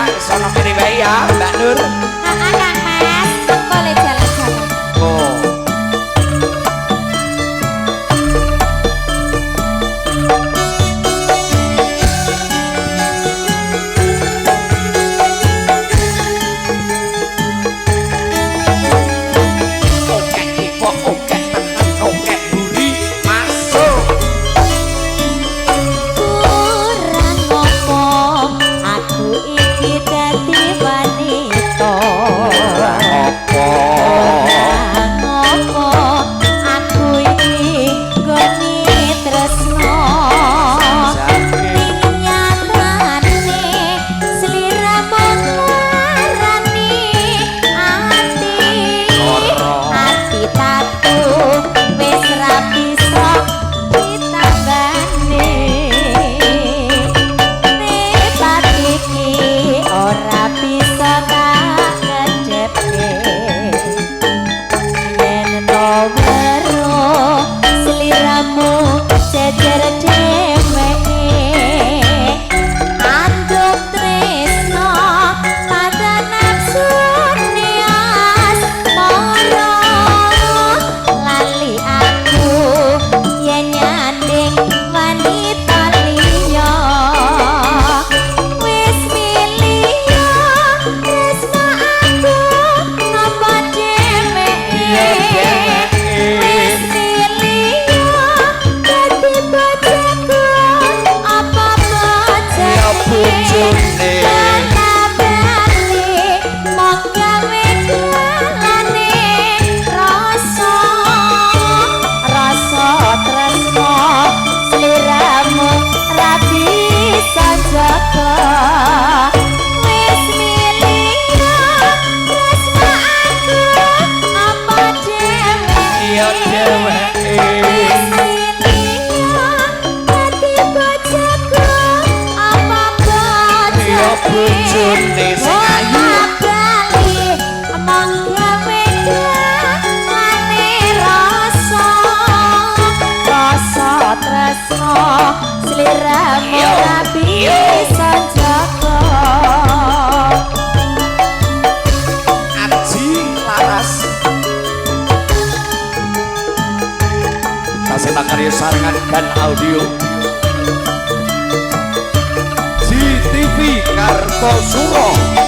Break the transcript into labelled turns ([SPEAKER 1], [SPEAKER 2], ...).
[SPEAKER 1] Ya, sono kene wae ya, Mbak Nur.
[SPEAKER 2] Heeh, Kang Mas, boleh jalan-jalan.
[SPEAKER 1] Oh. Oke, ipo, oke, tengen, oke, buri, masuk.
[SPEAKER 2] Kurang ngopo aku iki dadi wanita.
[SPEAKER 1] Apa?
[SPEAKER 2] Kurang ngopo aku iki nggone tresno.
[SPEAKER 1] Jake.
[SPEAKER 2] Nyatane sliramu nglarani ati.
[SPEAKER 1] Loro.
[SPEAKER 2] Ati tatu wis ra bisa ditambani. Mripat iki ora bisa tak kedhepke. Yen to weruh sliramu jejer dheweke. Anduk tresno pada nafsune asmara. Lali aku yen nyanding wanita liya. Wis milih tresno aku apa dheweke. Wis milih dadi bojoku apa
[SPEAKER 1] Ya
[SPEAKER 2] bojone.
[SPEAKER 1] Bojone.
[SPEAKER 2] Bali mung gawe dalane rasa rasa tresno sliramu ra bisa jaga. Wis milih tresno aku apa dheweke.
[SPEAKER 1] Ya dheweke.
[SPEAKER 2] Wis milih dadi bojoku apa
[SPEAKER 1] Ya
[SPEAKER 2] bojone.
[SPEAKER 1] Bojone sing ayu.
[SPEAKER 2] Bali mung gawe dalane rasa rasa tresno sliramu
[SPEAKER 1] Yo,
[SPEAKER 2] ra
[SPEAKER 1] yo.
[SPEAKER 2] bisa jaga.
[SPEAKER 1] Aji Laras. Tasih makarya sarengan Gan Audio. GTV Kartosuro.